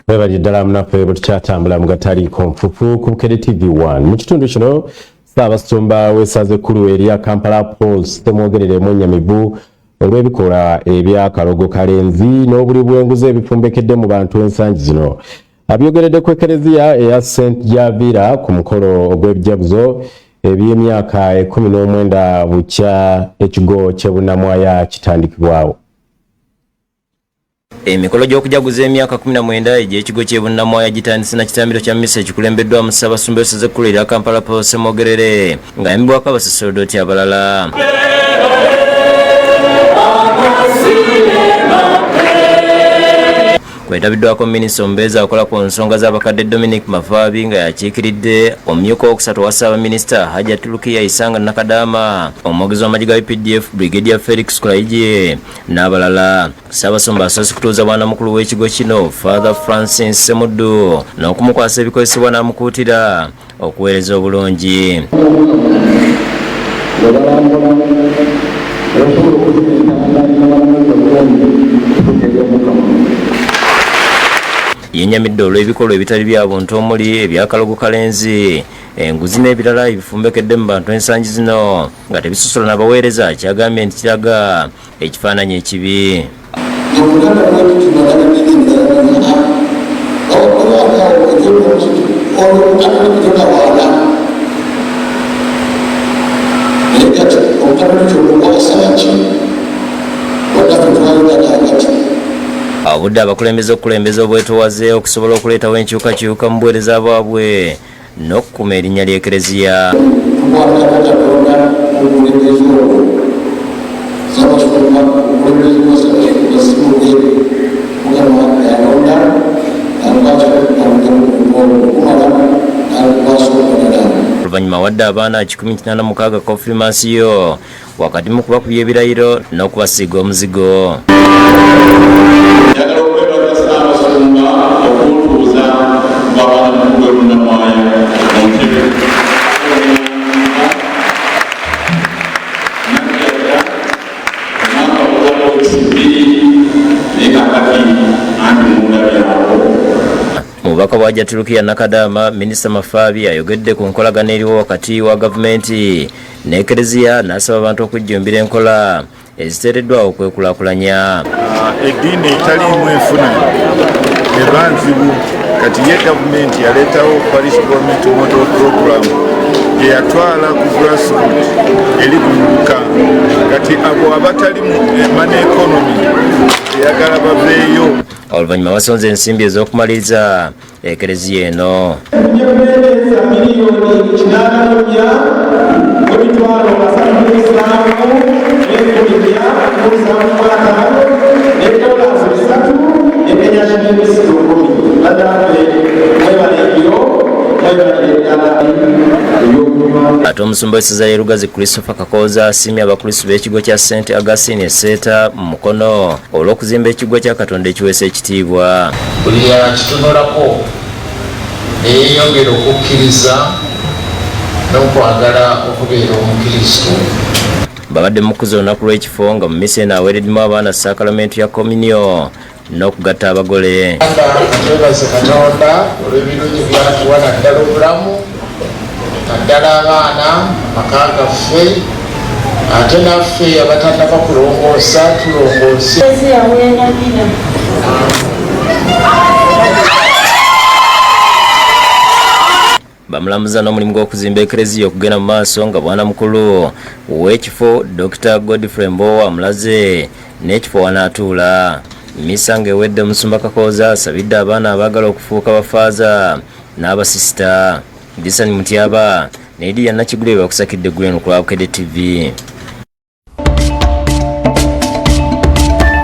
Mwebali ddala munaffe bwe tukyatambula mu gataliiko nfufu ku Bukedde TV 1. Mu kitundu kino Ssaabasumba w'essaza ekkulu erya Kampala Paul Ssemwogerere mwennyamivu olw'ebikolwa eby'akalogo kalenzi n'obuli bw'enguzi ebifumbekedde mu bantu ensangi zino. Abyogeredde ku Ekereziya eya St Javira ku mukolo ogw'ebijaguzo eby'emyaka 19 bukya ekigo ky'e Bunnamwaya kitandikibwawo. Emikolo gy'okujaguza emyaka 19 egy'ekigo ky'e Bunnamwaya gitandise na kitambiro kya mmisa ekikulembeddwamu Ssaabasumba w'essaza ekkulu erya Kampala Paul Ssemwogerere ng'ayambibwako abasaserdooti abalala. Kwetabiddwako minisita omubeezi akola ku nsonga z'abakadde Dominic Mafaabi nga yakiikiridde omumyuka owokusatu owa Ssaabaminisita Hajjat Lukiya Isanga Nakadaama, omwogezi w'amagye ga UPDF Brigadier Felix Kulayigye n'abalala. Ssaabasumba asoose kutuuza bwanamukulu w'ekigo kino Father Francis Ssemuddu n'okumukwasa ebikozesebwa n'amukuutira okuweereza obulungi. Yennyamidde olw'ebikolwa ebitali bya buntu omuli eby'akalogo kalenzi, enguzi n'ebirala ebifumbekedde mu bantu ensangi zino nga tebisosola na baweereza, ky'agambye nti kiraga ekifaananyi ekibi. Obudde abakulembeze okukulembeza obwetowaze okusobola okuleetawo enkyukakyuka mu buweereza bwabwe n'okukuma erinnya ly'Ekereziya. Oluvannyuma awadde abaana 186 konfirimansiyo wakati mu kubakubya ebirayiro n'okubasiiga omuzigo. Njagala okwebaza Ssaabasumba okuntuuza nga bwanamukulu w'e Bunnamwaya mu ntebe. Najjajja omwaka gubadde wiiki bbiri naye kaakati anti mundabye awo. Mu bubaka bwa Hajjati Rukia Nakadaama, Minisita Mafaabi ayogedde ku nkolagana eriwo wakati wa gavumenti n'Ekereziya n'asaba abantu okujjumbira enkola eziteereddwawo okwekulaakulanya. Eddiini etaliimu enfuna eba nzibu. Kati ye gavumenti yaleetawo Parish Development Model Program gye yatwala ku grassroot eri ku muluka. Kati abo abatali mu money economy eyagala baveeyo. Oluvannyuma basonze ensimbi ez'okumaliriza Ekereziya eno. Ate omusumba w'essaza ly'e Lugazi Christopher Kakooza asiimye abakristu b'ekigo kya St Augustine e Seeta mu Mukono olw'okuzimba ekiggwa kya Katonda ekiweesa ekitiibwa. Buli yakitunulako ne yeeyongera okukkiriza n'okwagala okubeera Omukristo. Babadde mu kukuza olunaku lw'ekifo nga mu mmisa eno aweereddmu abaana ssaakalamenti ya Komunyo n'okugatta abagole. Twebaze Katonda olw'ebirungi by'atuwa naddala obulamu, naddala abaana, amaka gaffe, ate naffe abatannaba kulongoosa tulongoose. Bamulamuza n'omulimu gw'okuzimba Ekereziya okugenda mu maaso nga bwanamukulu w'ekifo Dokita Godfrey Mbowa amulaze n'ekifo wanaatuula. Mmisa ng'ewedde Omusumba Kakooza asabidde abaana abaagala okufuuka bafaaza n'abasisita. Disan Mutyaba ne Lydia Nakigula be bakusakidde eggulu eno ku lwa Bukedde TV.